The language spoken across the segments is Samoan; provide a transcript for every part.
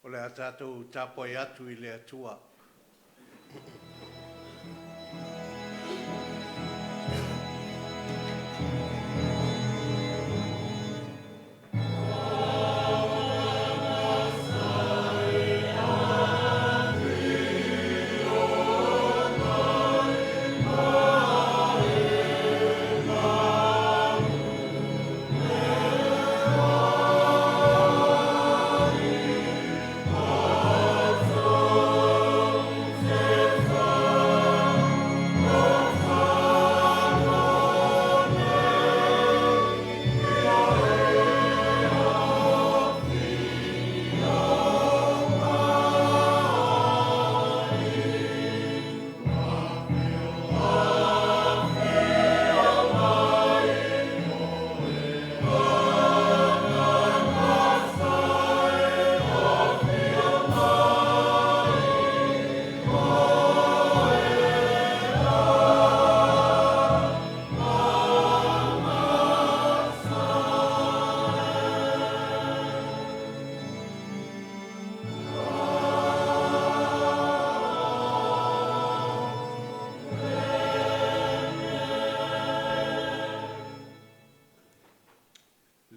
O le a tatou tapuai atu i le Atua.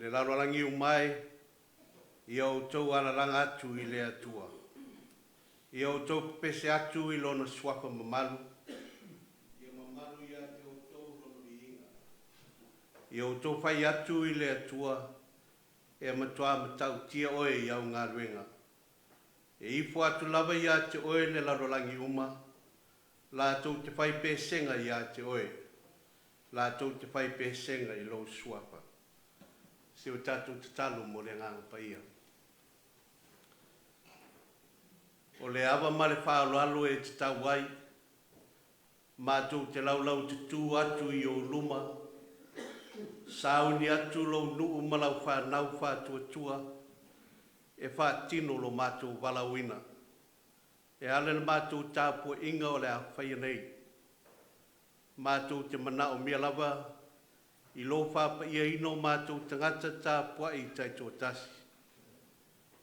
Le lalolagi uma e, ia outou alalaga atu i le Atua. Ia outou pepese atu i lona suafa mamalu. Ia mamalu ia te outou lona viiga. Ia outou fai atu i le Atua, e matua matautia oe i au galuega. E ifo atu lava ia te oe le lalolagi uma, latou te fai pesega ia te oe, latou te fai pesega i lou suafa. Se o tatou tatalo mo le agaga paia. O le ava ma le faaaloalo e tatau ai, matou te laulau tutu atu i ou luma, sauni atu lou nuu ma lau fanau faatuatua, e faatino lo matou valaauina. E ala i le matou tapuaiga o le a faia nei. Matou te manaomia lava i lou faapaiaina o matou tagata tapuai taitoatasi.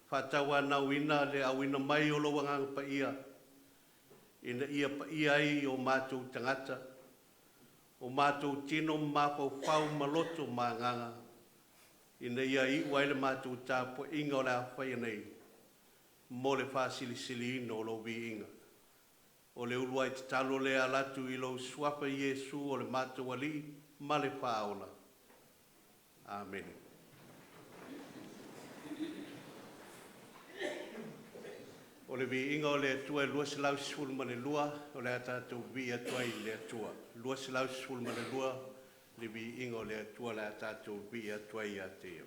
Faatauanauina le auina mai o lou agaga paia, ina ia paia ai o matou tagata, o matou tino ma mafaufau ma loto ma agaga, ina ia iu ai le matou tapuaiga o le a faia nei, mo le faasilisiliina o lou viiga. O le uluai tatalo lea e ala atu i lou suafa Iesu o le matou Alii ma le Faaola. Amene. O le viiga o le Atua e 212, o le a tatou vivii atu ai i le Atua. 212 le viiga o le Atua o le a tatou vivii atu ai ia te Ia.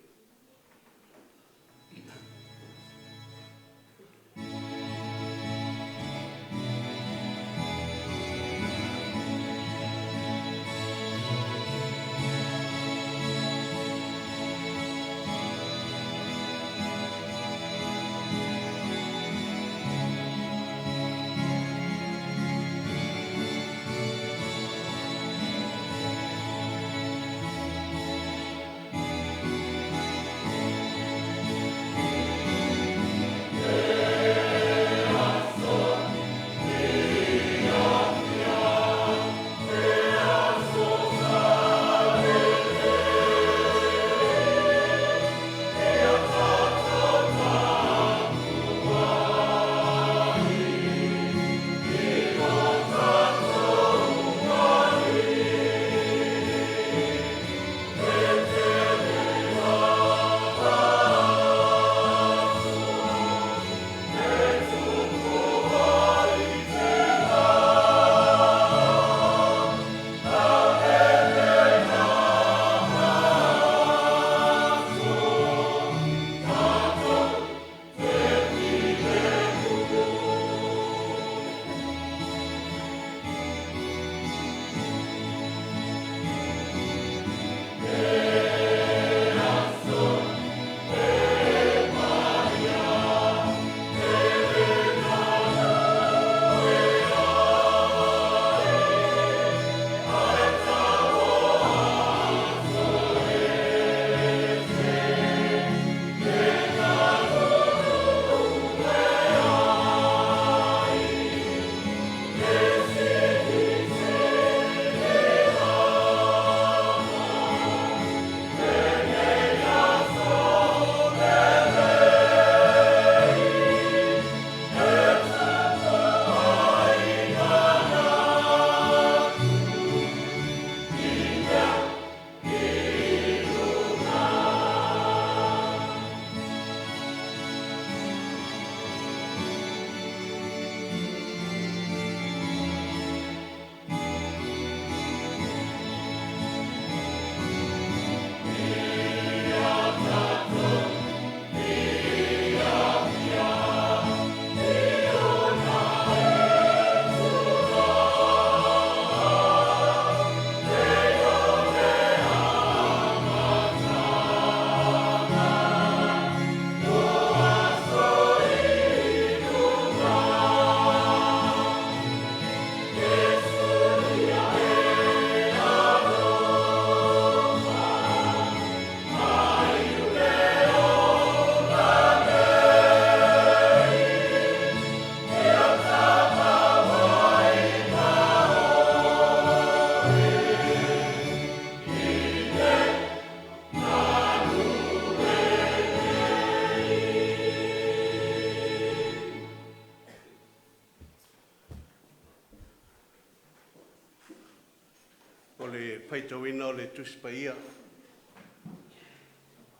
Faitauina o le Tusi Paia.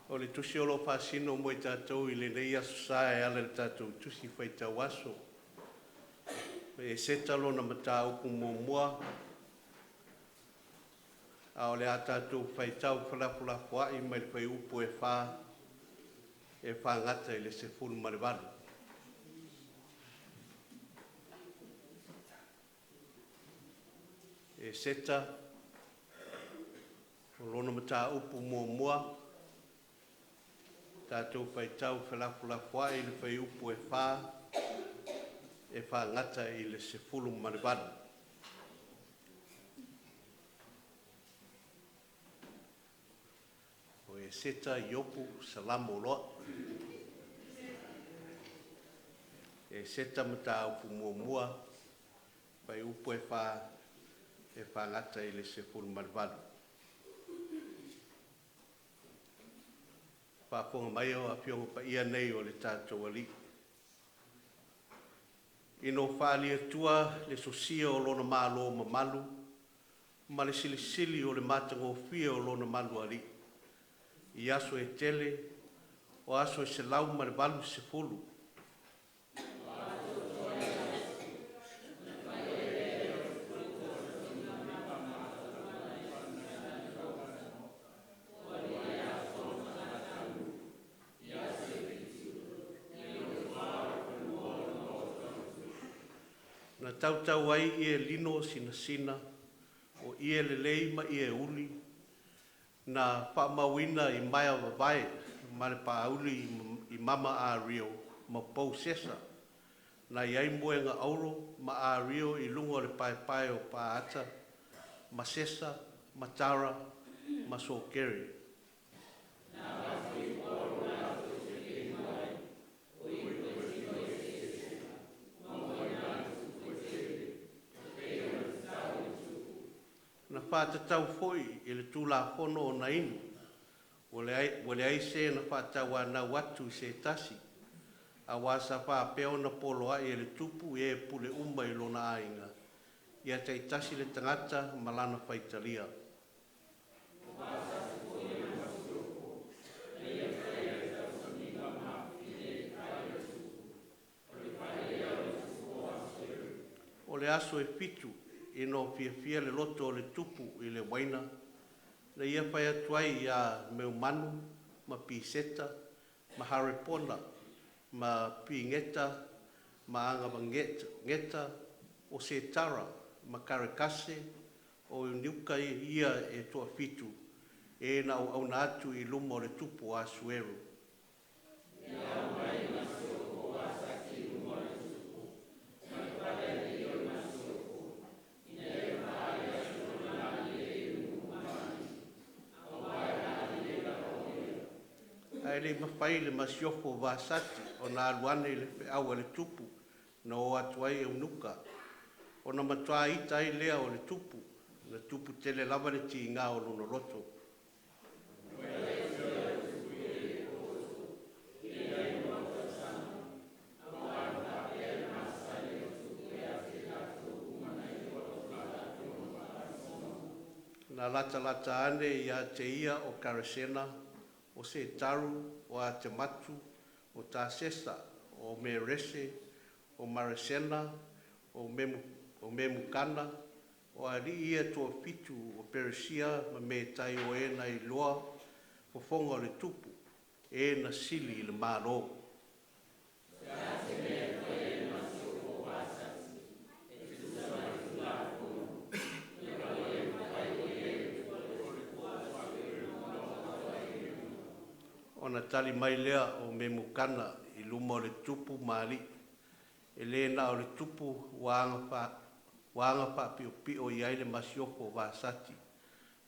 O le tusi o lo o faasino mo i tatou i lenei aso sa e ala i le tatou tusi faitau aso. Eseta lona mataupu muamua, a o le a tatou faitau felafolafoai mai le fuaiupu e 4 e fagata i le 18. Eseta, o lona mataupu muamua, tatou faitau felafolafoai i le fuaiupu e 4 e fagata i le 18. O Eseta, Iopu, Salamo loa. Eseta mataupu muamua, fuaiupu e 4 e fagata i le 18. Faafofoga mai o Afioga Paia nei o le tatou Alii. Ina ua faali atua le sosia o lona Malo mamalu ma le silisili o le matagofie o lona malualii i aso e tele, o aso e 180. Na tautau ai ie lino sinasina, o ie lelei ma ie uli, na faamauina i maea vavae ma le paauli i mama ario ma pou sesa, na i ai moega auro ma ario i luga o le paepae o paata, ma sesa, ma tara, ma sokere. Na faatatau foi i le Tulafono ona inu, ua leai se na faatauanau atu i se tasi, aua sa faapea ona poloai e le tupu i e pule uma i lona aiga, ia taitasi le tagata ma lana faitalia. O le aso e 7, ina ua fiafia le loto o le tupu i le uaina, na ia fai atu ai ia Meumanu ma Piseta ma Harepona ma Pigeta ma Agavageta, o Setara ma Karekase, o Iuniuka ia e toafitu, e na auauna atu i luma o le tupu o Asueru. Ae le i mafai le masiofo o Vasati ona alu ane i le feau a le tupu na o atu ai eunuka, ona matua ita ai lea o le tupu, na tupu tele lava le tiga o lona loto. Na latalata ane ia te ia o Karesena, o Setaru, o Atematu, o Tasesa, o Merese, o Maresena, o Memukana, o alii ia toafitu o Peresia ma Metai o e na iloa fofoga o le tupu, e na sili i le Malo. Ona tali mai lea o Memukana i luma o le tupu ma alii, e le na o le tupu ua aga faapiopio i ai le masiofo o Vasati,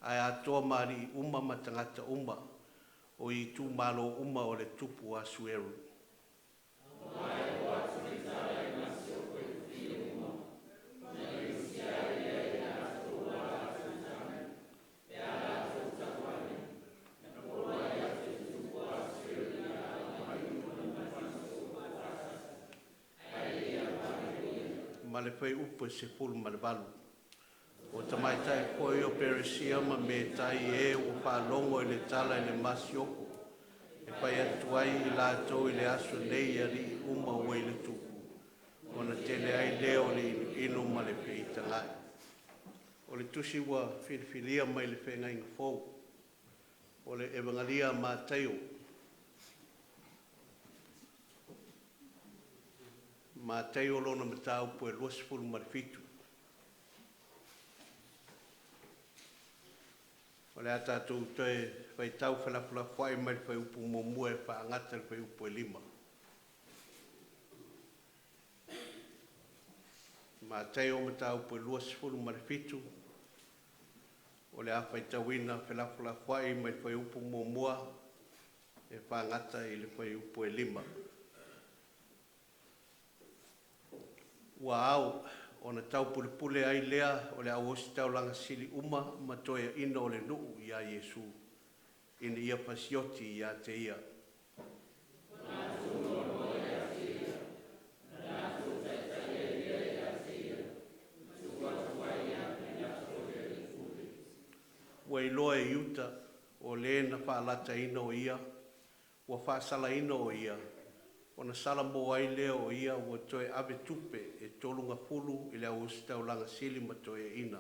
ae atoa ma alii uma ma tagata uma o itumalo uma o le tupu o Asueru. Ma le fuaiupu e 18. O Tamaitai foi o Peresia ma Metai e ua faalogo i le tala i le masiofo, e fai atu ai i latou i le aso nei i alii uma ua i le tupu, ona tele ai lea o le inuinu ma le feitagai. O le tusi ua filifilia mai le Feagaiga Fou, o le Evagalia a Mataio, Mataio lona mataupu e 27. O le a tatou toe faitau felafolafoai mai le fuaiupu 1 e faagata i le fuaiupu e 5. Mataio mataupu e 27, o le a faitauina felafolafoai mai le fuaiupu 1 e faagata i le fuaiupu e 5. Ua ao ona taupulepule ai lea o le au ositaulaga sili uma ma toeaina o le nuu iā Iesu, ina ia fasioti ia te ia. Ua iloa e Iuta, o le na faalataina o ia, ua faasalaina o ia, ona salamo ai lea o ia ua toe ave tupe e 30 i le au ositaulaga sili ma toeaina.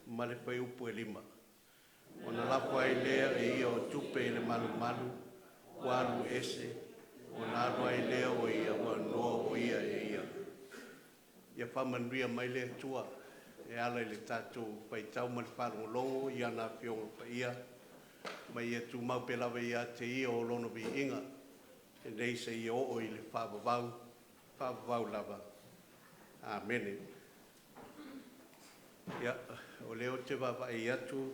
Ma le fuaiupu e 5. Ona lafo ai lea e ia o tupe i le malumalu, ua alu ese, ona alu ai lea o ia, ua noa o ia e ia. Ia faamanuia mai le Atua e ala i le tatou faitau ma le faalogologo i ana Afioga Paia, ma ia tumau pea lava ia te ia o Lona viiga, e nei seia oo i le faavavau, faavavau lava. Amene. Ia, o lea ou te vaavaai atu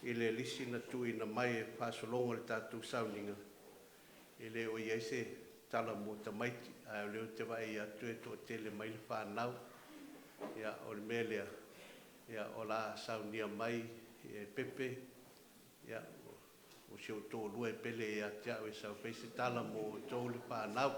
i le lisi na tuuina mai e faasologa o le tatou sauniga, e le o i ai se tala mo tamaiti, ae o lea ou te vaai atu e toatele mai le fanau. Ia, o le mea lea, ia, o le a saunia mai e Pepe, ia, o si ou toalua e pele ia te au e saufai se tala mo outou le fanau.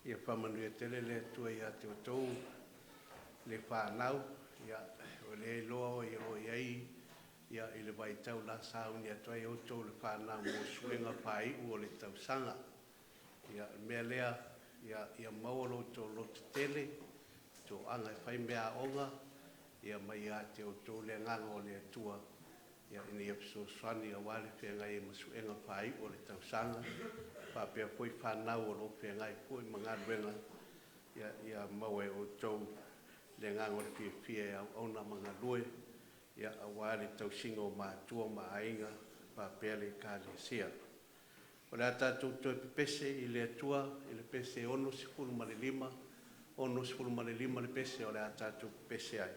Ia faamanuia tele le Atua ia te outou le fanau, ia, o le iloa o i ai Ia, i le vaitau la sauni atu ai outou le fanau mo suega faaiu o le tausaga. Ia, o le mea lea, ia, ia maua lo outou lototele, toaga e fai mea aoga, ia ma ia te outou le agaga o le Atua, ia, ina ia fesoasoani aua le feagai ai ma suega faaiu o le tausaga, faapea foi fanau o lo o feagai foi ma galuega, ia, ia maua e outou le agaga o le fiafia e auauna ma galue, ia, aua le tausiga o matua ma aiga faapea le Ekalesia. O le a tatou toe pepese i le Atua i le pese 65, 65 le pese o le a tatou pepese ai.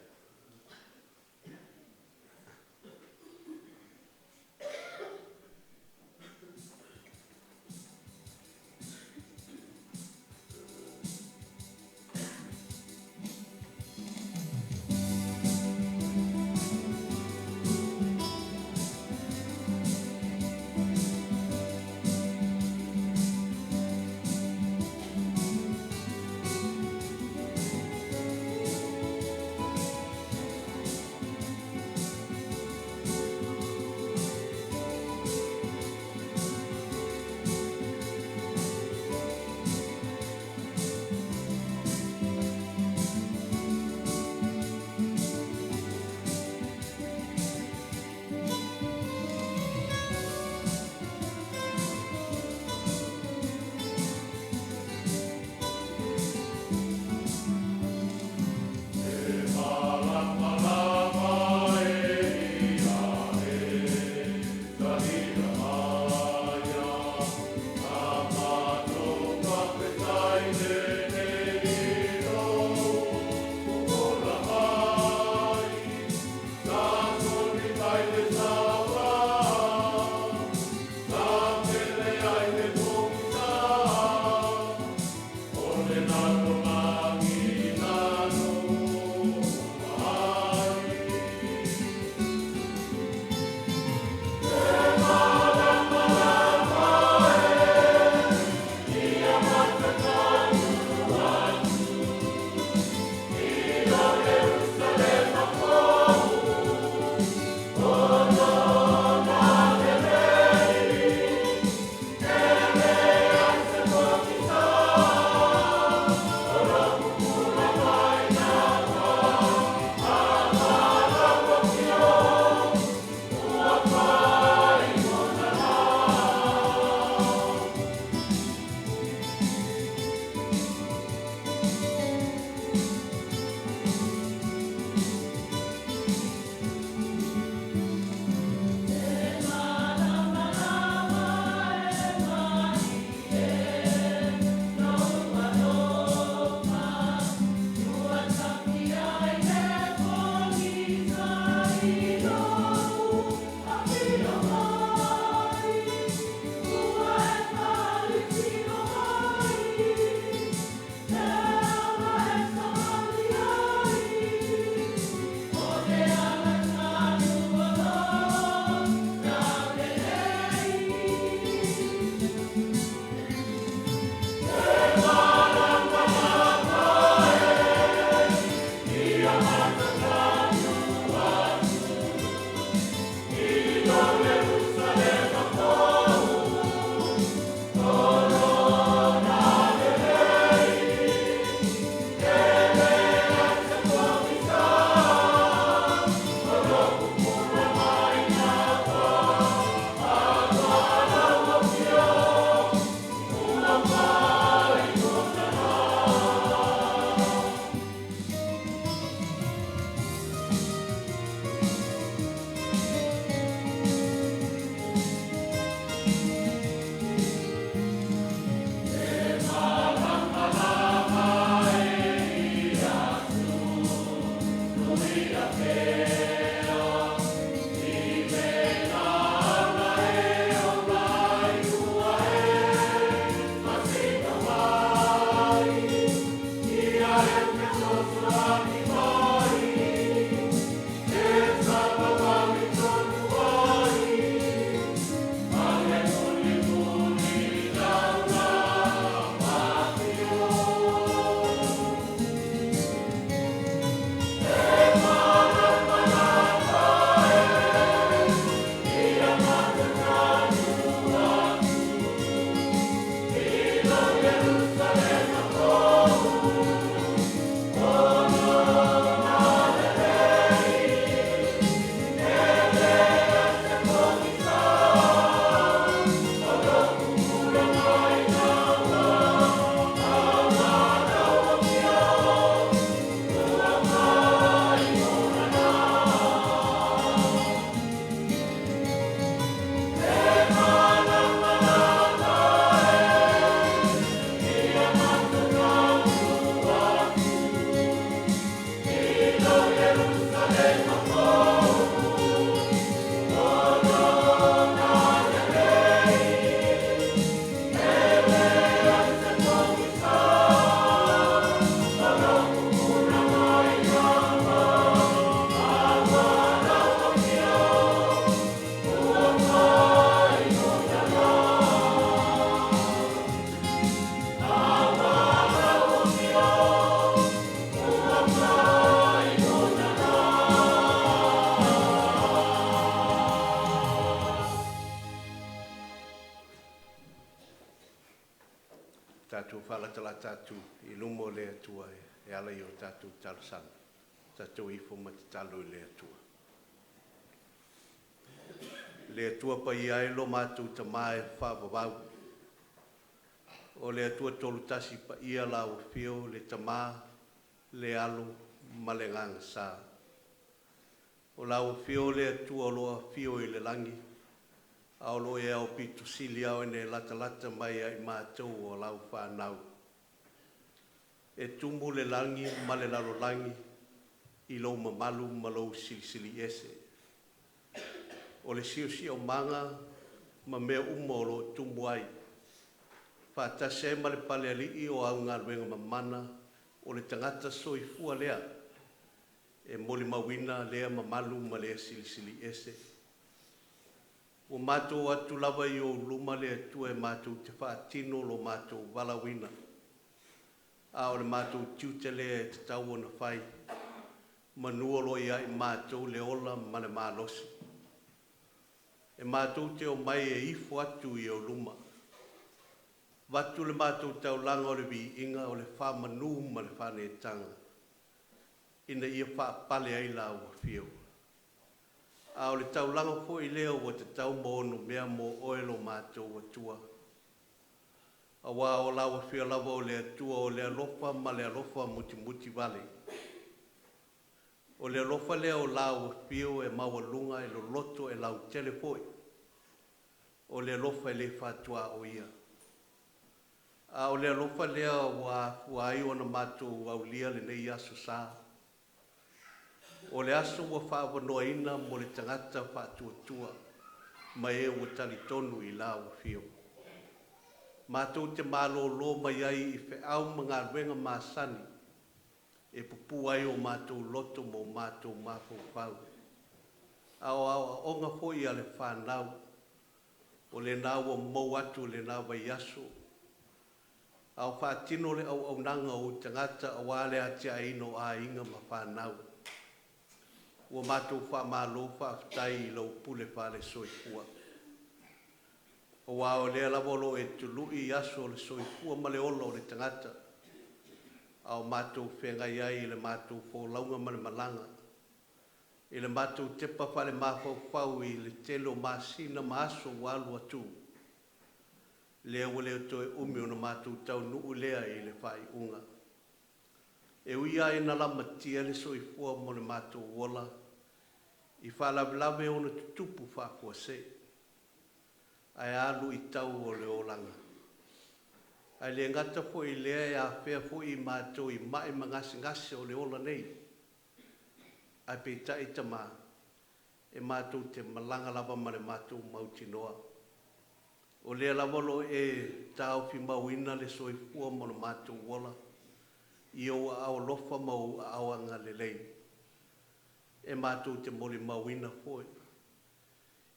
Tatou faalatalata atu i luma o le Atua e ala i o tatou talosaga. Tatou ifo ma tatalo i le Atua. Le Atua paia e lo matou Tamā e faavavau. O le Atua tolutasi paia lau afio le Tamā, le Alo ma le Agaga Sa. O lau afio le Atua o lo afio i le lagi, a o lo e ao pito sili ao ina e latalata mai ai matou o lau whanau. E tumu le lagi ma le lalolagi i lou mamalu ma lou silisili ese. O le siosiomaga ma mea uma o lo o tumu ai. Faatasi ai ma le palealii o au galuega mamana o le tagata soifua lea e molimauina lea mamalu ma lea silisili ese. Ua matou atu lava i ou luma le Atua e matou te faatino lo matou valaauina. A o le matou tiute lea e tatau ona fai, manu o lo o ia i matou le ola ma le malosi. E matou te omai e ifo atu i ou luma. Avatu le matou taulaga o le viiga, o le faamanu ma le faaneetaga, ina ia faapale ai lau afio. A o le taulaga foi lea ua tatau ma onomea mo oe lo matou Atua. Auā o lau afio lava o le Atua o le alofa ma le alofa mutimuti vale. O le alofa lea o lau afio e maualuga e loloto e lautele foi. O le alofa e le faatuaoia. A o le alofa lea ua afua ai ona matou aulia lenei aso sa. O le aso ua faaavanoaina mo le tagata faatuatua ma e ua talitonu i lau afio. Matou te malōlō mai ai i feau ma galuega masani e pupū ai o matou loto ma o matou mafaufau. A o aoaoga foi a le fanau, o lena ua mou atu lena vaiaso, a o faatino le auaunaga o ou tagata auā le atiaeina o aiga ma fanau. Ua matou faamalo faafetai i lau pule faale-soifua. Auā o lea lava o lo o e tului aso o le soifua ma le ola o le tagata, a o matou feagai ai i le matou folauga ma le malaga, i le matou tepa faale-mafaufau i le tele o masina ma aso ua alu atu, lea ua le toe umi ona matou taunuu lea i le faaiuga. E ui lava ina lamatia le soifua ma le matou ola i faalavelave e ono tutupu faafuasei, ae a luitau o le olaga. Ae le gata foi i lea e afea foi i matou i mai ma gasegase o le ola nei. Ae peitai Tamā, e matou te malaga lava ma le matou mautinoa. O lea lava o lo o e taofimauina le soifua ma lo matou ola i ou aao alofa ma ou aao agalelei. E matou te molimauina foi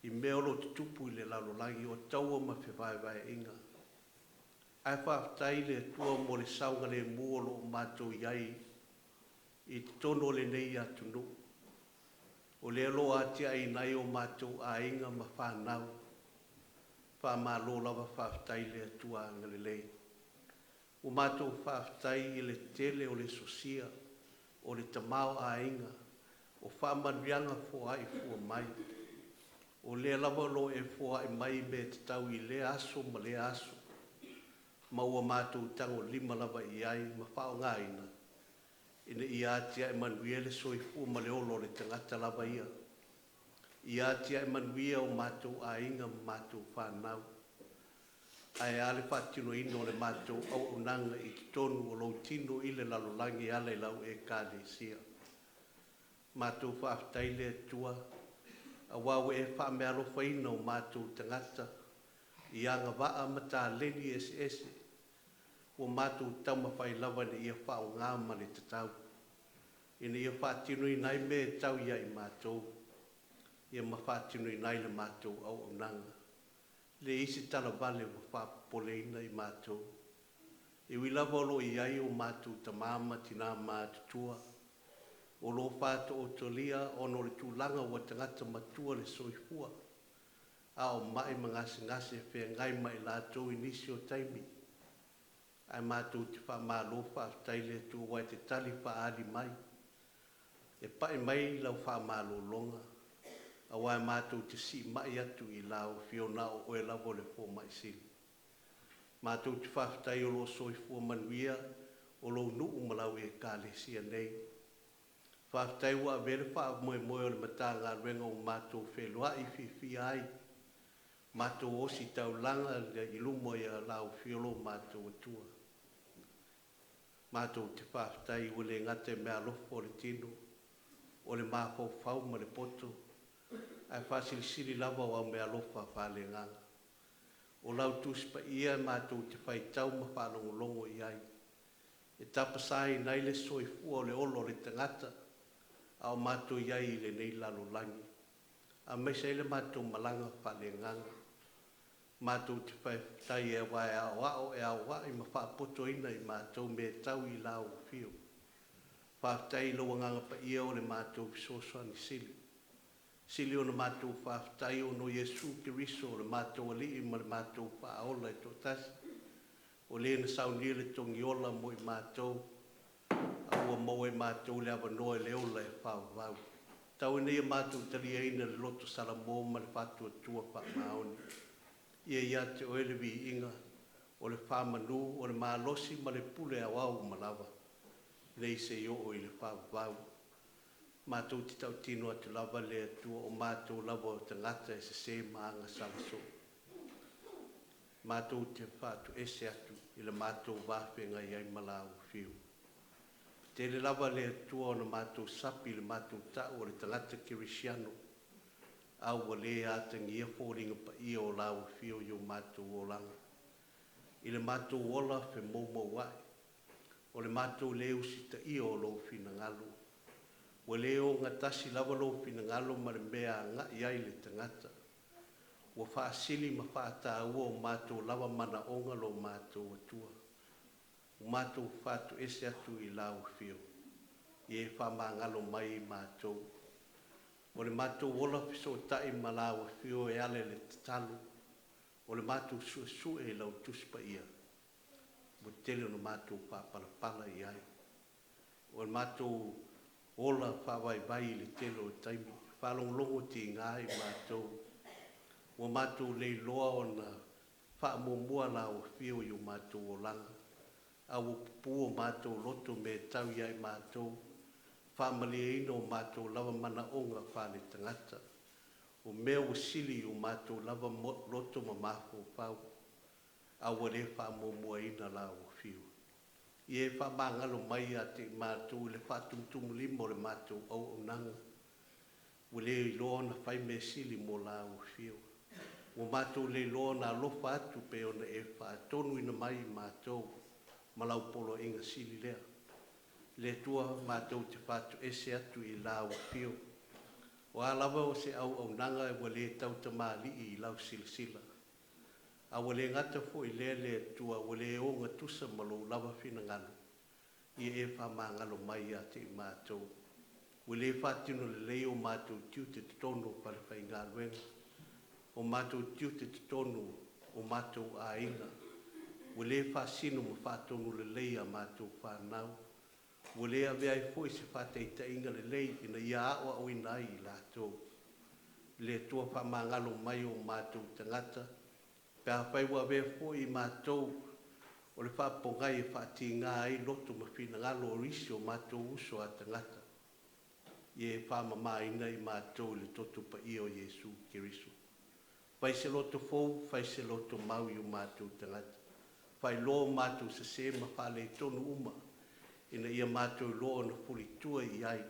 i mea o lo o tutupu i le lalolagi o taua ma fevaevaeaiga. Ae faafetai i le Atua mo le saogalemu o lo o matou i ai i totonu o lenei atunuu. O lea o lo o atiaeina ai o matou aiga ma fanau. Faamalo lava faafetai i le Atua agalelei. Ua matou faafetai i le tele o le sosia, o le tamaoaiga, o faamanuiaga foai fua mai. O lea lava o lo o e foai mai mea tatau i lea aso ma lea aso, ma ua matou tagolima lava i ai ma faaaogaina ina ia atiae manuia le soifua ma le ola o le tagata lava ia. Ia atiae manuia o matou aiga ma matou fanau. Ae a le faatinoina o le matou auaunaga i totonu o lou tino i le lalolagi e ala i lau Ekalesia. Matou faafetai le Atua, auā ua e faameaalofaina o matou tagata i agavaa ma taleni eseese ua matou taumafai lava ina ia faaaoga ma le tatau, ina ia faatinoina ai mea e tau ia i matou, ia ma faatinoina ai le matou auaunaga. E leai se talavale ua faapopoleina i matou. E ui lava o lo o i ai o matou tama ma tina matutua, o lo o faatootolia ona o le tulaga ua tagata matua le soifua, a o mai ma gasegase e feagai ma i latou i nisi o taimi. Ae matou te faamalo faafetai i le Atua aua e te tali faaali mai, e pai mai lau faamalologa, aua matou te siimai atu i lau Afio, na o oe lava o le fomai sili. Matou te faafetai o lo o soifua manuia o lou nuu ma lau Ekalesia nei. Faafetai ua avea le faamoemoe o le Matagaluega ua matou feiloai fiafia ai, matou ositaulaga i luma ia lau Afio lo matou Atua. Matou te faafetai ua le gata i meaalofa o le tino, o le mafaufau ma le poto, ae faasilisili lava o au meaalofa faaleagaga. O lau Tusi Paia matou te faitau ma faalogologo i ai, e tapasaina ai le soifua o le ola o le tagata a o matou i ai i lenei lalolagi, aemaise ai le matou malaga faaleagaga. Matou te faafetai aua e aoao, e aoai ma faapotoina i matou mea tau i lau Afio. Faafetai i lou Agaga Paia o le matou fesoasoani sili. Sili ona matou faafetai ona o Iesu Keriso o le matou Alii ma le matou Faaola e toatasi, o le na saunia le togiola mo i matou, a ua maua e matou le avanoa i le ola e faavavau. Tau ina ia matou taliaina le loto salamo ma le faatuatua faamaoni. Ia ia te oe le viiga, o le faamanu, o le malosi ma le pule aoao uma lava, nei seia oo i le faavavau. Matou te tautino atu lava le Atua, o matou lava o tagata e sese ma agasala soo. Matou te faatuese atu i le matou vafeagai ai ma lau Afio. Tele lava le Atua ona matou sapi i le matou tau o le tagata kerisiano, a ua le atagia foliga paia o lau Afio i o matou olaga. I le matou ola femoumouai, o le matou le usitaia o lou finagalo, ua le ogatasi lava lou finagalo ma le mea agai ai le tagata. Ua faasili ma faataua o matou lava manaoga lo matou Atua. Ua matou faatuese atu i lau Afio, ia e faamagalo mai i matou. O le matou ola fesootai ma lau Afio e ala i le tatalo, o le matou suesue i lau Tusi Paia, ua tele ona matou faapalapala i ai. O le matou ola faavaivai i le tele o taimi, faalogologo tiga i matou, ua matou leiloa ona faamuamua lau Afio i o matou olaga, a ua pupu o matou loto me tau ia i matou, faamalieina o matou lava manaoga faale-tagata, o mea ua sili i o matou lava loto ma mafaufau, a ua le faamuamuaina lau Afio. Ia e faamagalo mai ia te i matou i le faatumutumulima o le matou auaunaga, ua le iloa ona fai mea sili mo lau Afio. Ua matou le iloa ona alofa atu pe ona e faatonuina mai i matou ma lau poloaiga sili lea. Le Atua, matou te faatuese atu i lau Afio. O a lava o se auaunaga ua le tautamalii i lau silasila. A ua le gata foi lea le Atua, ua le ogatusa ma lou lava finagalo, ia e faamagalo mai ia te i matou. Ua le faatino lelei o matou tiute totonu o falefaigaluega, o matou tiute totonu o matou aiga, ua le faasino ma faatonu lelei a matou whanau, ua le avea ai foi se faataitaiga lelei ina ia aoaoina ai i latou. Le Atua, faamagalo mai o matou tagata, pe afai ua avea foi i matou o le faapogai e faatiga ai loto ma finagalo o isi o matou uso a tagata, ia e faamamaina i matou i le toto paia o Iesu Keriso. Fai se loto fou, fai se loto mau i o matou tagata. Failoa o matou sese ma faaletonu uma, ina ia matou iloa ona fulitua i ai.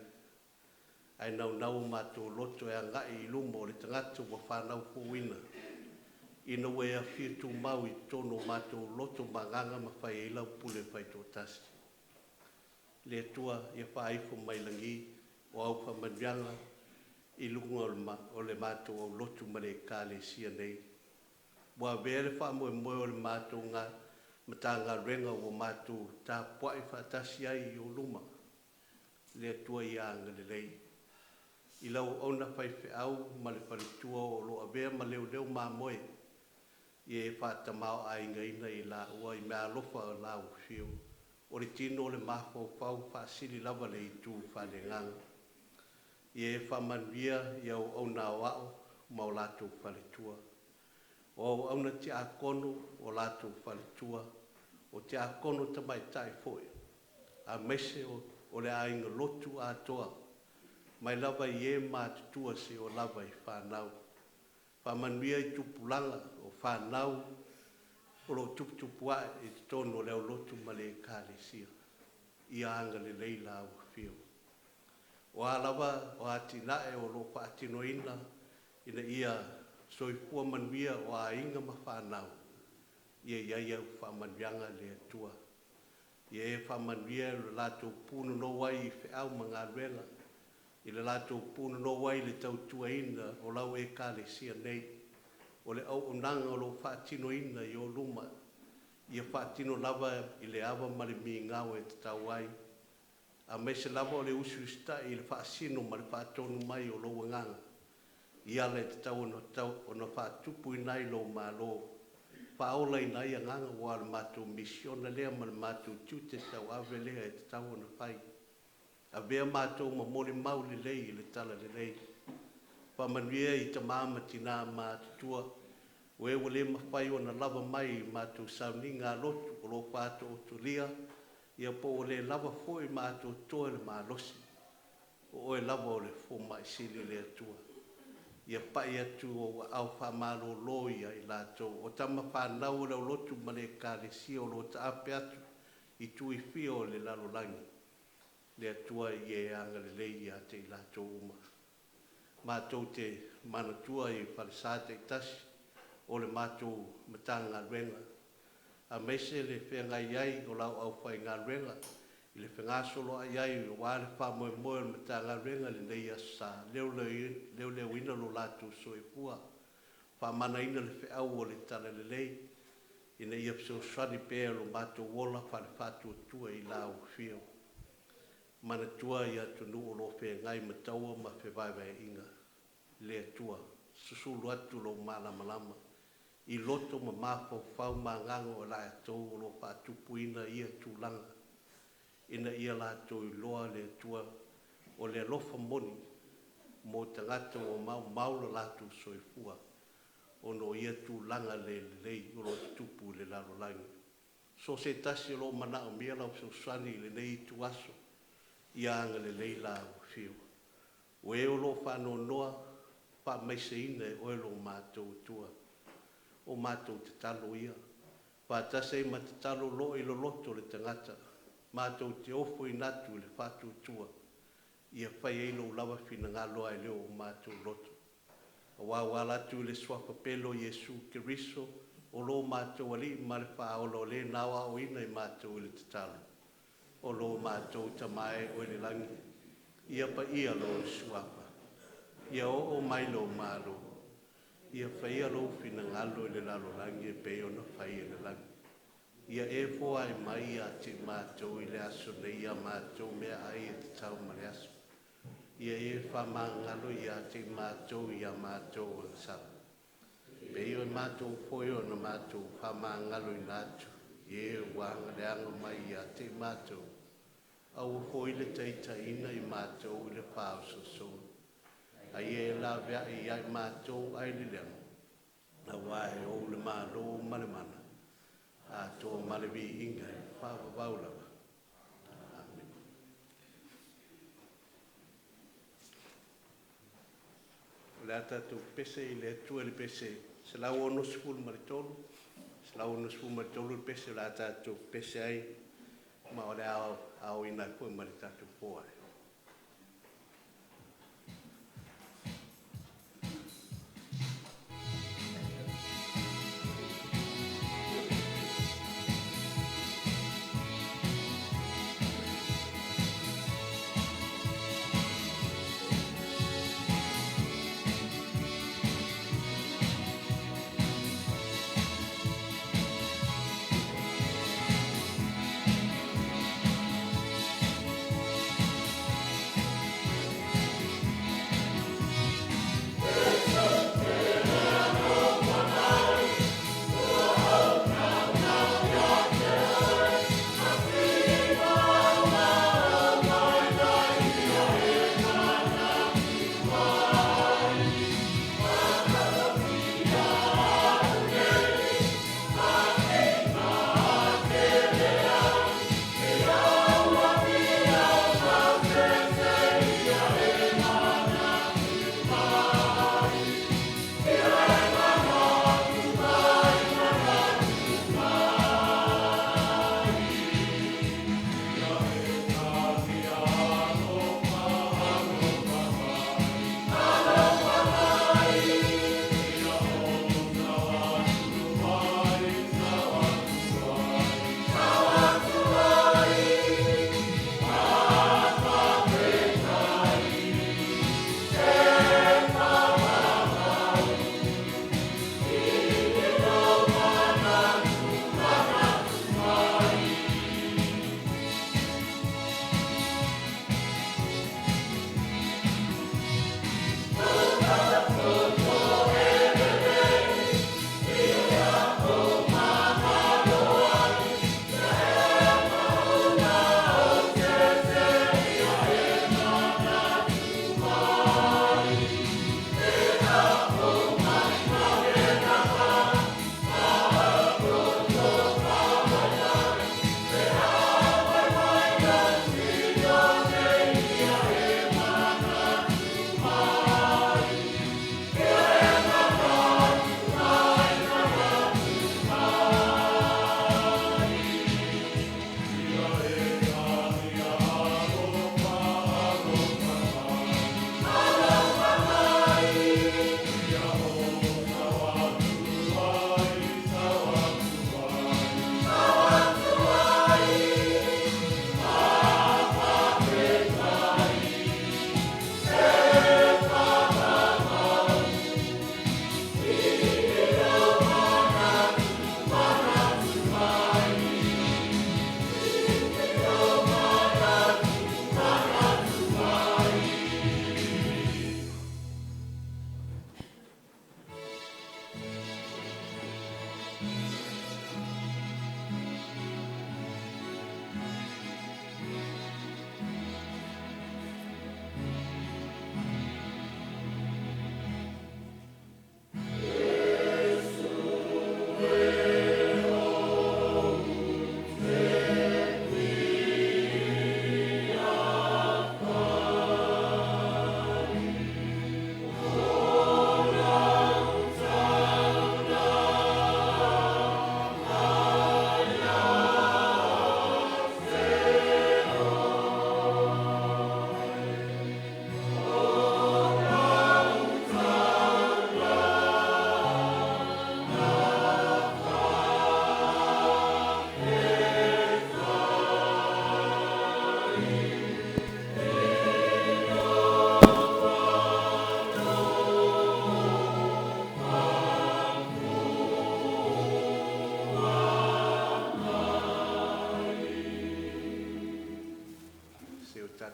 Ae naunau o matou loto e agai i luma o le tagata ua whanau fouina, ina ua e afio tumau i totonu o matou loto ma agaga ma fai ai lau pule faitoatasi. Le Atua, ia faaifo mai lagi o au faamanuiaga i luga o le matou aulotu ma le ekalesia nei. Ua avea le faamoemoe o le matou Matagaluega ua matou tapuai faatasi ai i o luma. Le Atua ia agalelei i lau auauna faifeau ma le faletua o lo avea ma leoleo mamoe. Ia e faatamāo'aigaina i laua i meaalofa o lau Afioga. O le tino o le mafaufau faasili lava le itu faaleagaga. Ia e faamanuia i auauna aoao ma o latou faletua. O auauna tiakono o latou faletua, o tiakono tamaitai foi, aemaise o le aiga lotu atoa, mai lava i e matutua seia lava i fanau. Faamanuia i tupulaga o fanau o lo o tuputupu ae i totonu o le aulotu ma le ekalesia. Ia agalelei lau Afioga. O a lava o atinae o lo o faatinoina ina ia soifua manuia o aiga ma fanau, ia i ai au faamanuiaga le Atua. Ia e faamanuia i le latou punonou ai i feau ma galuega, i le latou punonou ai i le tautuaina o lau ekalesia nei, o le auaunaga o lo o faatinoina i o luma, ia faatino lava i le ava ma le migao e tatau ai, aemaise lava o le usiusitai i le faasino ma le faatonu mai o lou agaga, i ala e tatau ona faatupuina ai lou Malo, faaolaina ai agaga, ua o le matou misiona lea ma le matou tiute tauave lea e tatau ona fai. Avea matou ma molimau lelei i le talalelei. Faamanuia i tama ma tinā matutua, o e ua le mafai ona lava mai i matou sauniga a lotu o lo o faaotootolia, ia po ua le lava foi ma atoatoa le malosi. O oe lava o le fomai sili le Atua. Ia pai atu ou aao faamalōlō ia i latou, o tama fanau o le aulotu ma le ekalesia o lo o taape atu i itu e fia o le lalolagi. Le Atua ia e agalelei ia te i latou uma. Matou te manatua i falesa taitasi o le matou Matagaluega, aemaise le feagai ai o lau aufaigaluega i le fegasoloai ai aua le faamoemoe o le Matagaluega i lenei aso Sa, leoleoina lo latou soifua, faamanaina le feau o le talalelei, ina ia fesoasoani pea lo matou ola faale-faatuatua i lau Afioga. Manatua i atunuu o lo o feagai ma taua ma fevaevaeaiga, le Atua, susulu atu lou malamalama i loto ma mafaufau ma agaga o latou o lo o faatupuina ia tulaga, ina ia latou iloa le Atua o le alofa moni mo tagata ua maumau lo latou soifua ona o ia tulaga le lelei o lo o tutupu i le lalolagi. So o se tasi o lo o manaomia lau fesoasoani i lenei ituaso, ia agalelei lau Afioga. O e o lo o faanoanoa, faamaiseina e oe lo matou Atua. O matou tatalo ia, faatasi ai ma tatalo lo'o i loloto o le tagata, matou te ofoina atu i le faatuatua, ia fai ai lou lava finagalo ae le o matou loto. Aua ua ala atu i le suafa pele o Iesu Keriso, o lo matou Alii ma le Faaola, o le na aoaoina i matou i le tatalo. O lo matou Tama e oe i le lagi, ia paia lou suafa, ia oo mai lou Malo, ia faia lou finagalo i le lalolagi e pei ona fai i le lagi. Ia e foai mai ia te matou i le aso nei ia matou meaai e tatau ma le aso. Ia e faamagalo ia te matou ia matou agasala, pei o matou foi ona matou faamagaloina atu i e ua agaleaga mai ia te matou. Aua foi le taitaiina i matou i le faaosoosoga, a ia e laveai ia i matou ai le leaga, aua e ou le Malo ma le mana, atoa ma le viiga e faavavau lava. Amene. O le a tatou pese i le Atua i le pese 163, 163 le pese o le a tatou pese ai, ma o le a aoina ai foi ma le tatou foai.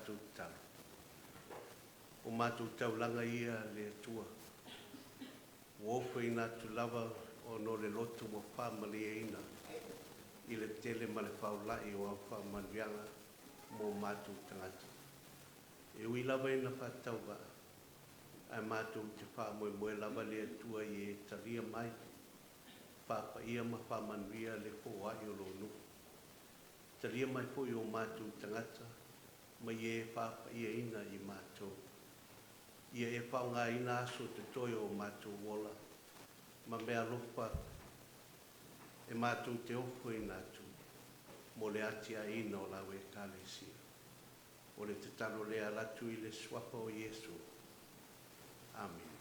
tatou tatalo. O matou taulaga ia le Atua, ua ofoina atu lava ona o le loto ua faamalieina i le tele ma le faulai o au faamanuiaga mo matou tagata. E ui lava ina faatauvaa, ae matou te faamoemoe lava le Atua i e talia mai, faapaia ma faamanuia le foai o lou nuu. Talia mai foi o matou tagata ma ia e faapaiaina i matou. Ia e faaaogaina aso totoe o matou ola ma meaalofa e matou te ofoina atu mo le atiaeina o lau Ekalesia. O le tatalo lea ala atu i le suafa o Iesu. Amene.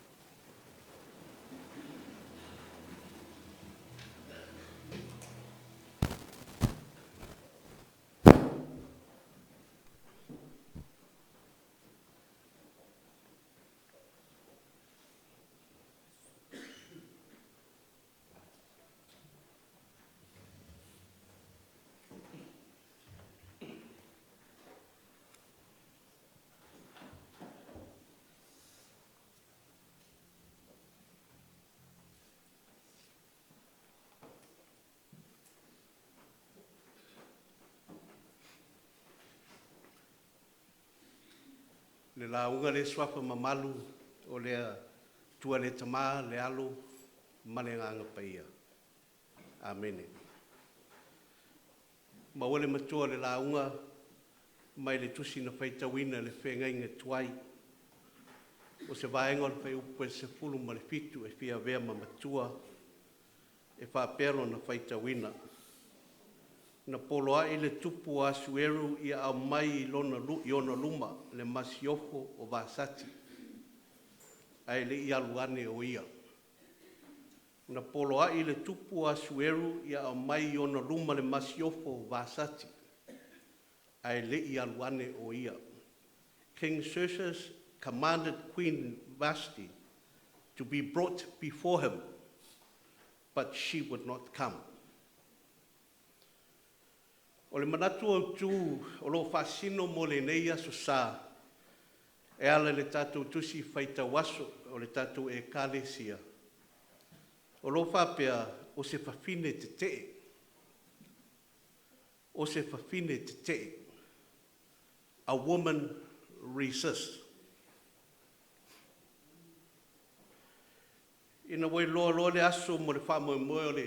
Le lauga le suafa mamalu o le Atua le Tama, le Alo ma le Agaga Paia. Amene. Maua le matua o le lauga mai le tusi na faitauina i le feagaiga tuai. O se vaega o le fuaiupu e 17 e fia avea ma matua e faapea lona faitauina. Na poloai le tupu o Asueru ia aumai i lona, i ona luma le masiofo o Vasati, ae le i alu ane o ia. Na poloai le tupu o Asueru ia aumai i ona luma le masiofo o Vasati, ae le i alu ane o ia. King Xerxes commanded Queen Vashti to be brought before him, but she would not come. O le manatu autu o lo o faasino mo lenei aso sa e ala i le tatou tusi faitau aso o le tatou Ekalesia, o lo o faapea, o se fafine tetee, o se fafine tetee, a woman resist. Ina ua iloa loa le aso mo le faamoemoe o le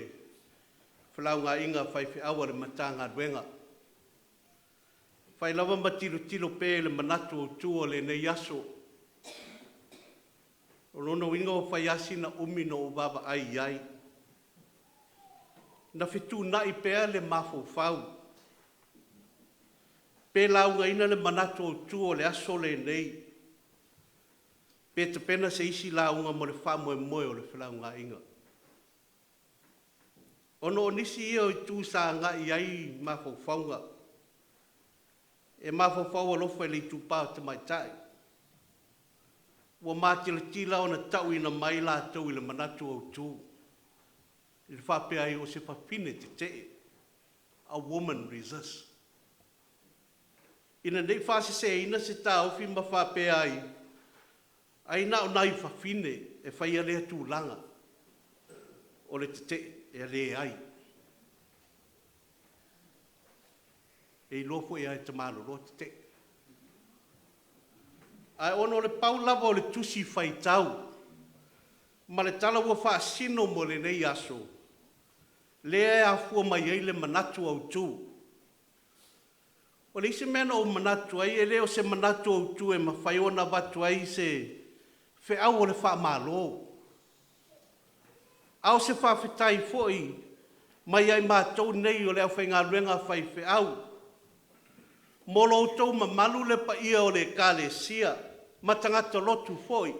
felaugaaiga a faifeau a le Matagaluega, fai lava ma tilotilo pea i le manatu autu o lenei aso, o lona uiga ua fai lava sina umi na ou vaavaai i ai. Na fetuunai pea le mafaufau, pe laugaina le manatu autu o le aso lenei, pe tapena se isi lauga mo le faamoemoe o le felaugaaiga. Ona o nisi ia o itu sa agai i ai mafaufauga, e mafaufau alofa i le itupa o tamaitai, ua matilatila ona tauina mai latou i le manatu autu, i le faapea ai o se fafine tetee, a woman resist. Ina ne i faaseseina se taofi ma faapea ai, ai na o nai fafine e faia lea tulaga o le tetee, e leai. E iloa foi lava e tama loloa tetee. Ae ona o le pau lava o le tusi faitau ma le tala ua faasino mo lenei aso, lea e afua mai ai le manatu autu. O le isi mea na ou manatu ai, e le o se manatu autu e mafai ona avatu ai se feau o le faamalo, a o se faafetai foi mai ia i matou nei o le aufaigaluega faifeau mo lo outou mamalu le paia o le Ekalesia ma tagata lotu foi,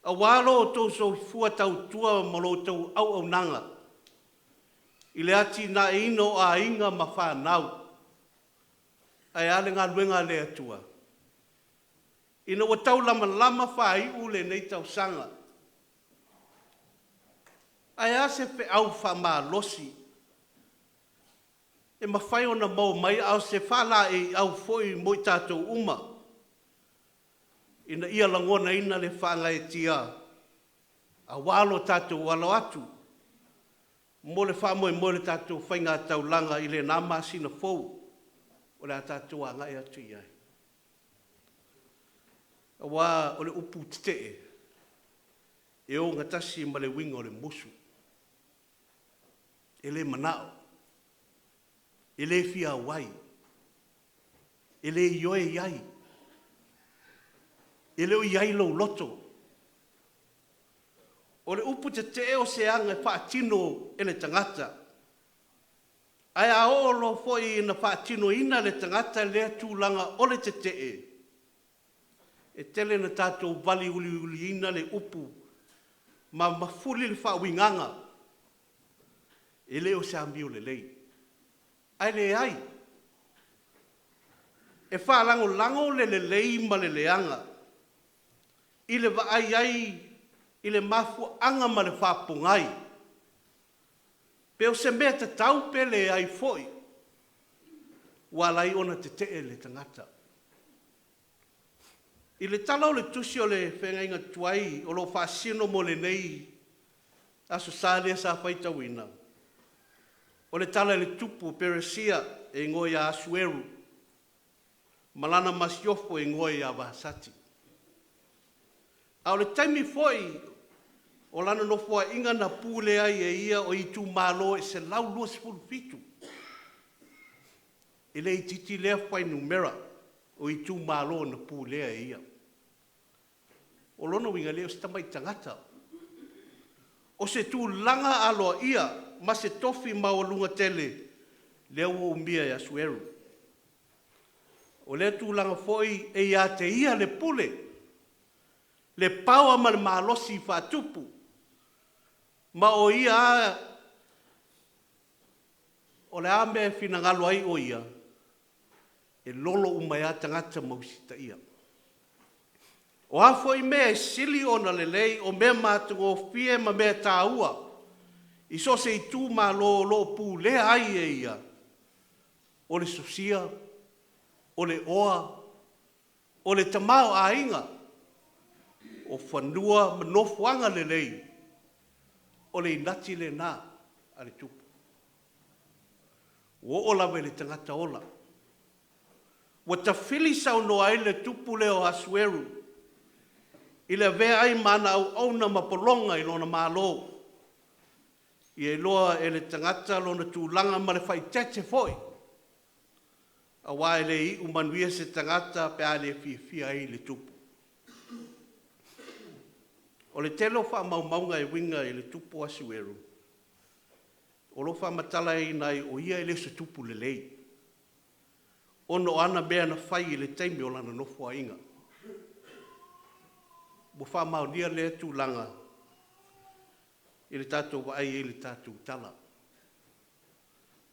aua lo outou soifua tautua ma lo outou auaunaga i le atinaeina o aiga ma fanau. Ae a le galuega a le Atua? Ina ua taulamalama faaiu lenei tausaga, ae a se feau faamalosi e mafai ona maua mai a o se faalaeiau foi mo i tatou uma ina ia lagonaina le faagaeetia aua lo tatou alo atu mo le faamoemoe o le tatou faigataulaga i lena masina fou o le a tatou agai atu i ai. Aua o le upu tetee, e ogatasi ma le uiga o le musu, e le manao, e le fia auai, e le ioe i ai, e le o i ai lou loto. O le upu tetee o se aga e faatino e le tagata, ae a oo loa foi ina faatinoina le tagata lea tulaga o le tetee, e tele ina tatou valiuliuliina le upu ma mafuli le faauigaga, e le o se amio lelei. Ae leai, e faalagolago le lelei ma le leaga i le vaai ai i le mafuaaga ma le faapogai, pe o se mea tatau pe leai foi ua ala ai ona tetee le tagata. I le tala o le tusi o le feagaiga tuai o lo o faasino mo lenei Aso Sa lea sa faitauina, o le tala i le tupu o Peresia e igoa ia Asueru ma lana masiofo e igoa ia Vasati. A o le taimi foi o lana nofoaiga na pulea ai e ia o itumalo e 127. E le itiiti lea fuainumera o itumalo na pulea e ia. O lona uiga e le o se tamai tagata, o se tulaga aloaia ma se tofi maualuga tele lea ua umia e Asueru. O lea tulaga foi e ia te ia le pule, le paoa ma le malosi faatupu, ma o ia lava, o le a mea e finagalo ai o ia, e lolo uma ai lava tagata ma usitaia. O a foi mea e sili ona lelei, o mea matagofie ma mea taua i so o se itumalo o lo o pulea ai e ia, o le sosia, o le oa, o le tamaoaiga, o fanua ma nofoaga lelei, o le inati lena a le tupu. Ua oo lava i le tagata ola. Ua tafili saunoa ai le tupu lea o Asueru i le avea ai ma ana auauna ma pologa i lona malo, ia iloa e le tagata lona tulaga ma le faaeteete foi, aua e le iu manuia se tagata pe a le fiafia ai le tupu. O le tele o faamaumauga e uiga i le tupu o Asueru, o lo o faamatalaina ai o ia e le o se tupu lelei, ona o ana mea na fai i le taimi o lana nofoaiga. Ua faamaonia lea tulaga i le tatou vaai i ai i le tatou tala.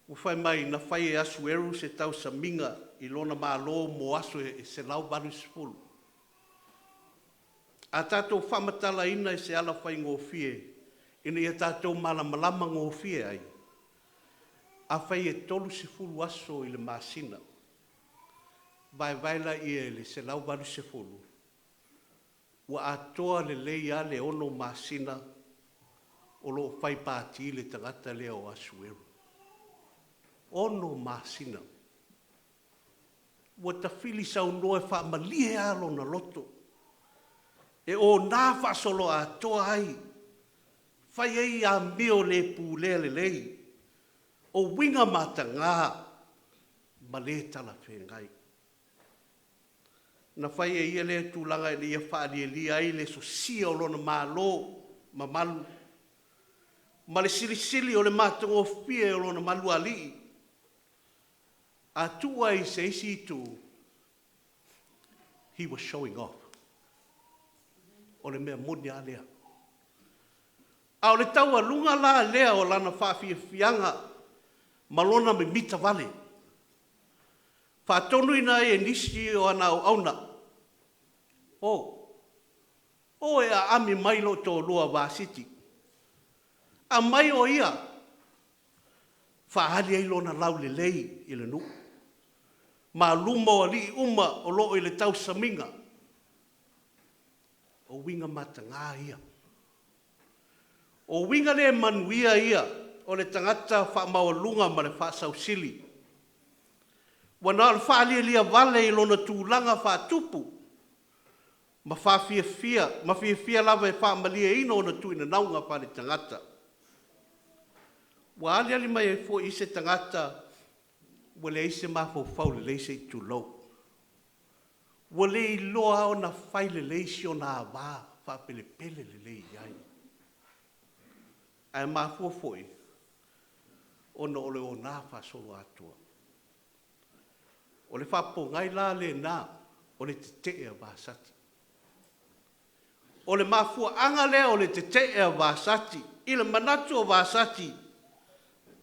Ua fai mai na fai e Asueru se tausamiga i lona malo mo aso e 180. A tatou faamatalaina i se ala faigofie ina ia tatou malamalama gofie ai, afai e 30 aso i le masina, vaevae laia i le 180, ua atoa lelei lava le 6 masina o lo o fai pati le tagata lea o Asueru. 6 masina. Ua tafili saunoa e faamalie lava lona loto, e ona faasoloatoa ai, fai ai amio le pulea lelei, o uiga mataga ma le talafeagai. Na fai e ia lea tulaga ina ia faalielie ai le sosia o lona malo mamalu ma le silisili o le matagofie o lona malualii. A tuu ai i se isi itu, he was showing off. O le mea moni lava lea. A o le taualuga la lea o lana faafiafiaga ma lona mimita vale, faatonuina ai e nisi o ana auauna, o, o e aami mai lou toalua Vasiti, aumai o ia. Faaali ai lona laulelei i le nuu ma luma o alii uma o lo o i le tausamiga. O uiga mataga ia. O uiga le manuia ia o le tagata faamaualuga ma le faasausili, ua na o le faalialia vale i lona tulaga faatupu ma faafiafia, ma fiafia lava e faamalieina ona tuinanauga faaletagata. Ua aliali mai ai foi se tagata ua leai se mafaufau lelei se i tulou, ua le iloa ona fai lelei si ona ava faapelepele lelei i ai. Ae mafua foi ona o le ona faasoloatoa. O le faapogai la lena o le tetee a Vasati. O le mafuaaga lea o le tetee a Vasati i le manatu o Vasati,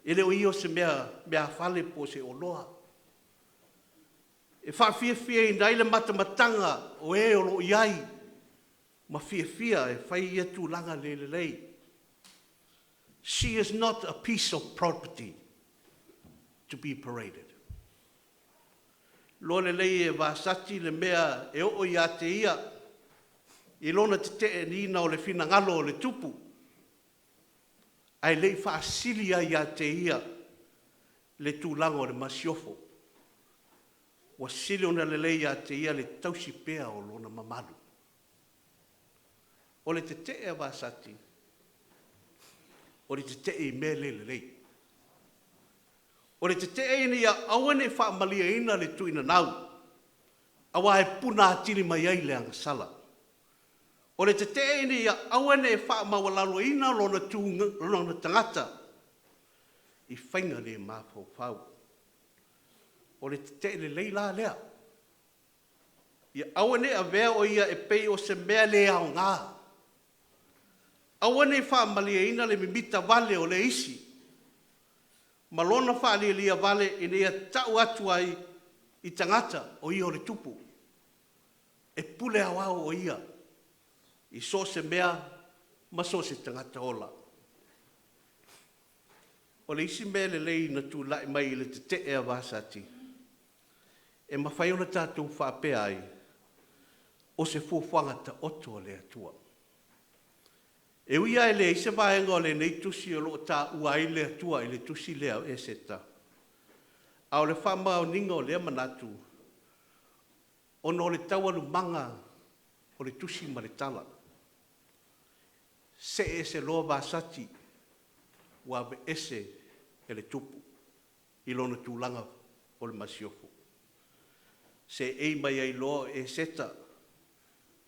e le o ia o se meafale po o se oloa e faafiafiaina ai le matamataga o e o lo o i ai ma fiafia e fai ia tulaga le lelei. She is not a piece of property to be paraded. Iloa lelei e Vasati le mea e oo ia te ia i lona teteenina o le finagalo o le Tupu, ae le i faasili ai ia te ia le tulaga o le masiofo. Ua sili ona lelei ia te ia le tausi pea o lona mamalu. O le tetee a Vasati, o le tetee i mea le lelei. O le tetee ina ia aua ne i faamalieina le tuinanau, aua e puna atili mai ai le agasala. O le tetee ina ia aua ne i faamaualaloina lona, lona tagata i faiga le mafaufau. O le tetee lelei la lea, ia aua ne i avea o ia e pei o se mea le aoga. Aua ne i faamalieina le mimita vale o le isi ma lona faalialia vale ina ia tau atu ai i tagata o ia o le tupu, e pule aoao o ia i so o se mea ma so o se tagata ola. O le isi mea lelei na tulai mai i le tetee a Vasati, e mafai ona tatou faapea ai, o se fuafuaga taoto a le Atua. E ui lava e leai se vaega o lenei tusi o lo o taua ai le Atua i le tusi lea o Eseta, a o le faamaoniga o lea manatu, ona o le taualumaga o le tusi ma le tala, see ese loa Vasati ua aveese e le tupu i lona tulaga o le masiofo. Seei mai ai loa o Eseta,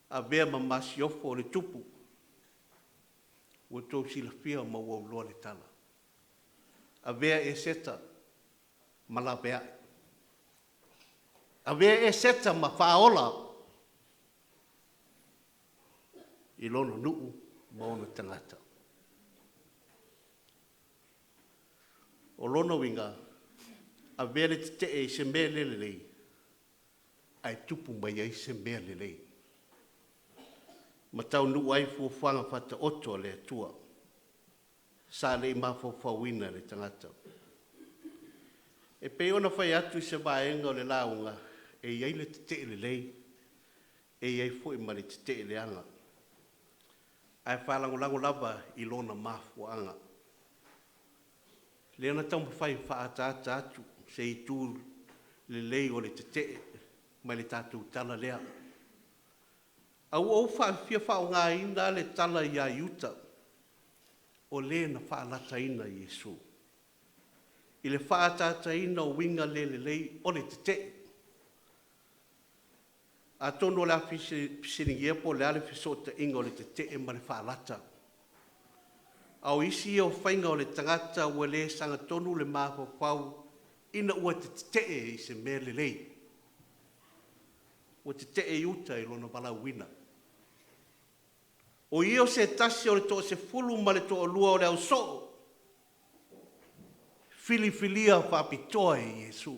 avea ma masiofo le tupu. Ua outou silafia ma ua iloa le tala. Avea Eseta ma laveai. Avea Eseta ma faaola i lona nuu ma ona tagata. O lona uiga, avea le tetee i se mea le lelei, ae tupu mai ai se mea lelei. Ma taunuu ai fuafuaga faataoto a le Atua sa le i mafaufauina e le tagata. E pei ona fai atu i se vaega o le lauga, e i ai le tetee lelei, e i ai foi ma le tetee leaga, ae faalagolago lava i lona mafuaaga. Lea na taumafai e faaataata atu se itu lelei o le tetee mai le tatou tala lea. A ua ou fia faaaogaina le tala ia Iuta, o le na faalataina Iesu, i le faaataataina o uiga le lelei o le tetee. Atonu o le a fesiligia po o le a le fesootaiga o le tetee ma le faalata. A o isi ia o faiga o le tagata ua le sagatonu le mafaufau ina ua tetee i se mea lelei. Ua tetee Iuta i lona valaauina. O ia o se tasi o le toasefulu ma le toalua o le ausoo, filifilia faapitoa e Iesu.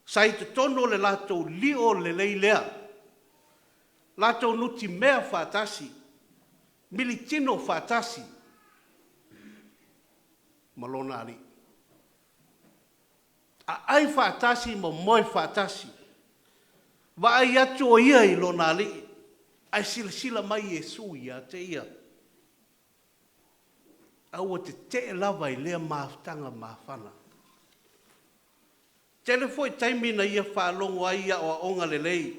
Sa i totonu o le latou lio lelei lea, latou nutimea faatasi, militino faatasi ma lona Alii. Aai faatasi ma moe faatasi. Vaai atu o ia i lona Alii, ae silasila mai Iesu ia te ia. A ua tetee lava i lea mafutaga mafana. Tele foi taimi na ia faalogo ai i aoaoga lelei,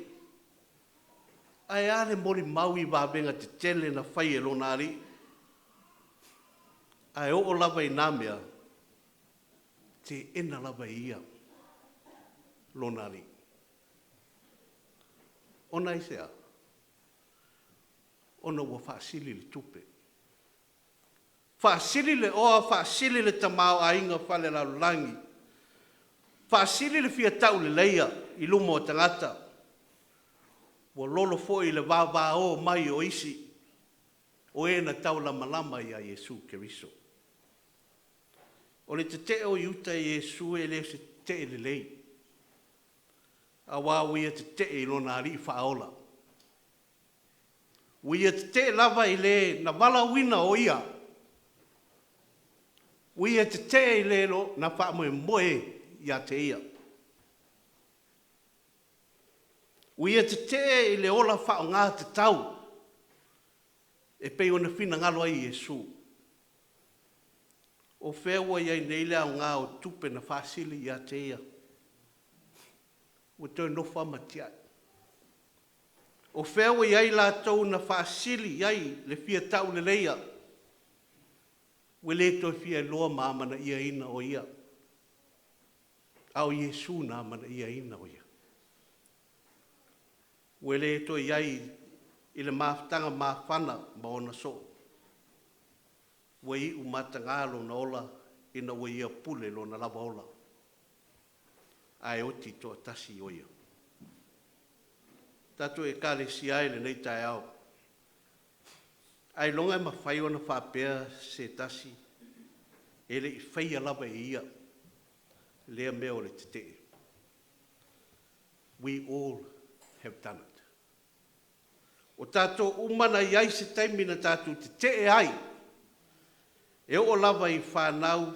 ae a le molimau i vavega tetele na fai e lona Alii. Ae oo lava i na mea, teena lava e ia lona Alii. Ona aisea? Ona ua faasili le tupe, faasili le oa, faasili le tamaoaiga faalelalolagi, faasili le fia tauleleia i luma o tagata, ua lolo foi le vavao mai o isi o e na taulamalama ia Iesu Keriso. O le tetee o Iuta i Iesu e le o se tetee lelei, aua ua ia tetee i lona Alii Faaola. Ua ia tetee lava i le na valaauina o Ia. Ua ia tetee i le na faamoemoe ia te Ia. Ua ia tetee i le ola faaaoga tatau e pei ona finagalo ai Iesu. O fea ua i ai nei le aoga o tupe na faasili ia te ia? Ua toe nofo lava ma tiai. O fea ua i ai latou na faasili i ai le fia tauleleia? Ua le toe fia iloa ma amanaiaina o Ia, a o Iesu na amanaiaina o Ia. Ua le toe i ai i le mafutaga mafana ma ona soo. Ua iu mataga lona ola ina ua ia pule lona lava ola, ae oti toatasi o ia. Tatou Ekalesia e i lenei taeao, ailoga e mafai ona faapea se tasi e le i faia lava e ia lea mea o le tetee. We all have done it. O tatou uma na i ai se taimi na tatou tetee ai, e oo lava i fanau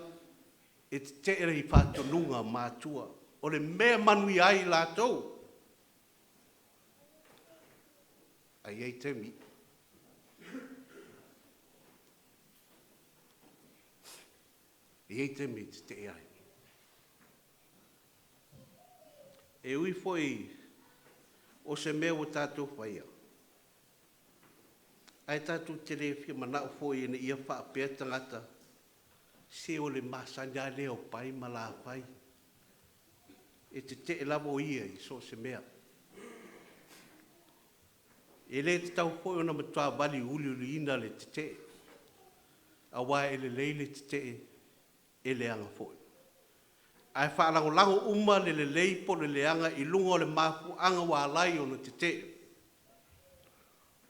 e tetee i faatonuga a matua, o le mea e manuia ai latou. Ae i ai taimi, e i ai taimi e tetee ai. E ui foi o se mea ua tatou faia, ae tatou te le fia manao foi ina ia faapea tagata, se o le masani lava lea o Pai ma Lafai, e tetee lava o ia i so o se mea. E le tatau foi ona matua valiuliuliina le tetee, aua e lelei le tetee, e leaga foi. Ae faalagolago uma le lelei po o le leaga i luga o le mafuaaga ua ala ai ona tetee.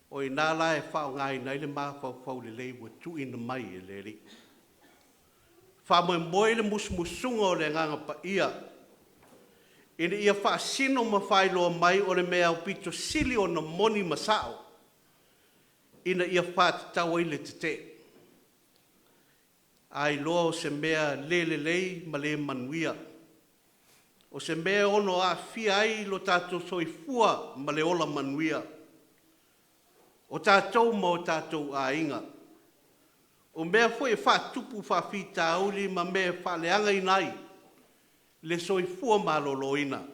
O i ina la e faaaogaina ai le mafaufau lelei ua tuuina mai e le Alii. Faamoemoe i le musumusuga o le Agaga Paia ina ia faasino ma faailoa mai o le mea aupito sili ona moni ma sao ina ia faatatau ai le tetee. A iloa o se mea le lelei ma le manuia, o se mea e ono aafia ai lo tatou soifua ma le ola manuia, o tatou ma o tatou aiga, o mea foi e faatupu faafitauli ma mea e faaleagaina ai le soifua maloloina,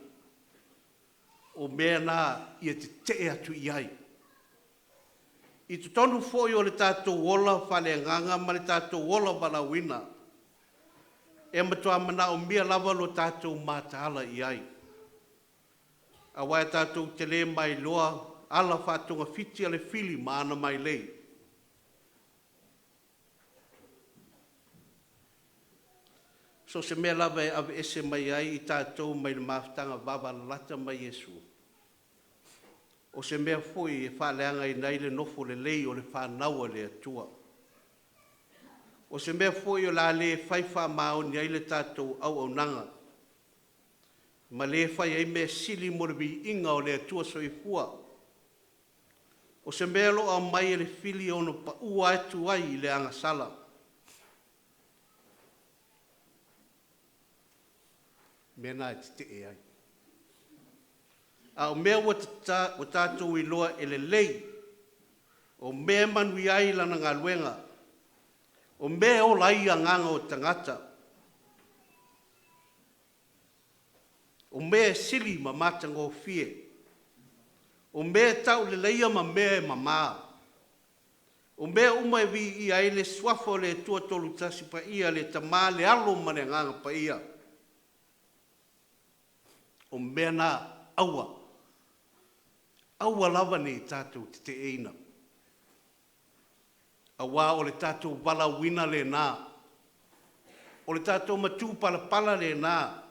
o mea na ia tetee atu i ai. I totonu foi o le tatou ola faaleagaga ma le tatou ola valaauina, e matua manaomia lava lo tatou mataala i ai, aua e tatou te le mailoa ala faatogafiti a le fili ma ana mailei. So o se mea lava e aveese mai ai i tatou mai le mafutaga vavalalata ma Iesu, o se mea foi e faaleagaina ai le nofo lelei o le fanau a le Atua, o se mea foi o le a le fai faamaoni ai le tatou auaunaga ma le fai ai mea sili mo le viiga o le Atua Soifua, o se mea o lo o aumai e le fili e ono paua atu ai i le agasala. Mea na e tetee ai. A o mea ua tatou iloa e lelei, o mea e manuia ai lana galuega, o mea e ola ai agaga o tagata, o mea e sili ma matagofie, o mea e tauleleia ma mea e mama, o mea uma e viia ai le Suafa o le Atua Tolutasi Paia, le Tama, le Alo ma le Agaga Paia, o mea na aua, aua lava ne i tatou teteeina, aua o le tatou valaauina lena, o le tatou matupalapala lena,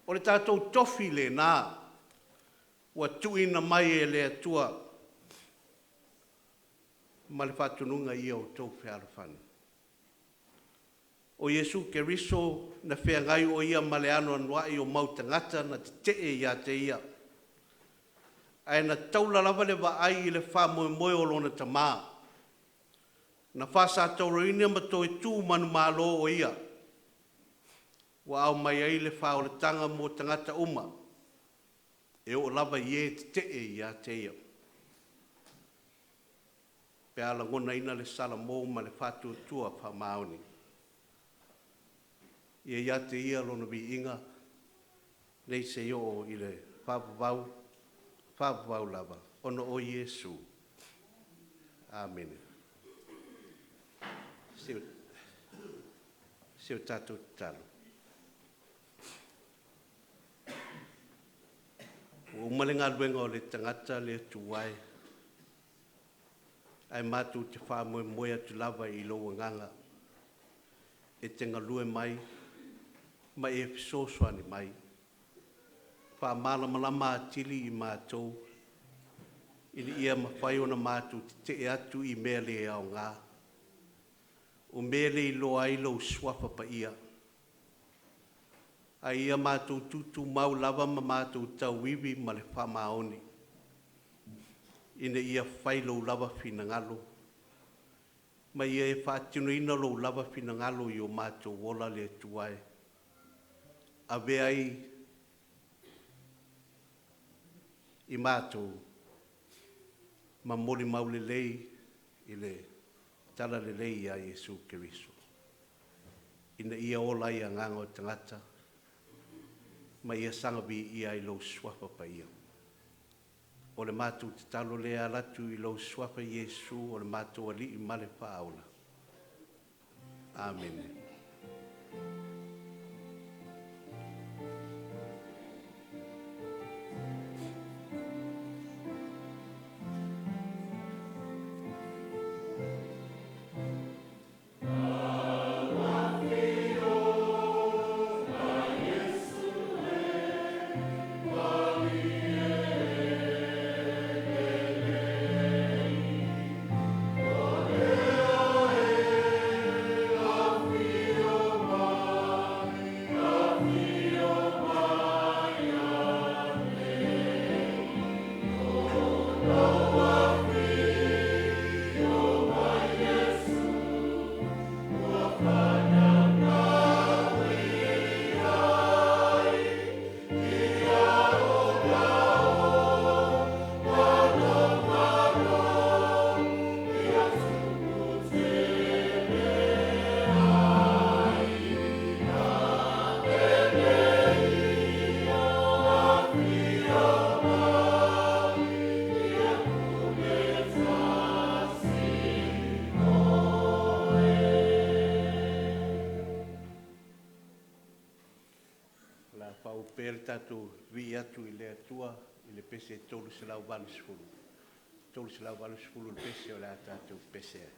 o le tatou tofi lena ua tuuina mai e le Atua ma le faatonuga, ia outou fealofani. O Iesu Keriso na feagai o Ia ma le anoanoai o mau tagata na tetee ia te Ia, ae na taula lava le vaai i le faamoemoe o Lona Tama, na faasatauaina ma toe tu manumalo o Ia, ua ao mai ai le faaolataga mo tagata uma, e oo lava i e tetee ia te Ia. Pe a lagonaina le salamo ma le faatuatua faamaoni, ia ia te Ia Lona viiga, nei seia oo i le faavavau, faavavau lava, ona o Iesu. Amene. Se o tatou tatalo. Ua uma le galuega o le tagata le Atua e, ae matou te faamoemoe atu lava i lou agaga e te galue mai ma e fesoasoani mai, faamalamalama atili i matou ina ia mafai ona matou tetee atu i mea le aoga, o mea e le iloa ai lou suafa paia, a ia matou tutumau lava ma matou tauivi ma le faamaoni, ina ia fai lou lava finagalo ma ia e faatinoina lou lava finagalo i o matou ola le Atua e. Avea ai i matou ma molimau lelei i le talalelei ia Iesu Keriso, ina ia ola ai agaga o tagata ma ia saga viia ai lou suafa paia. O le matou tatalo lea e ala atu i lou suafa Iesu o le matou Alii ma le Faaola. Amene. O le a faaauau pea le tatou vivii atu i le Atua i le pese 380, 380 le pese o le a tatou pese ai.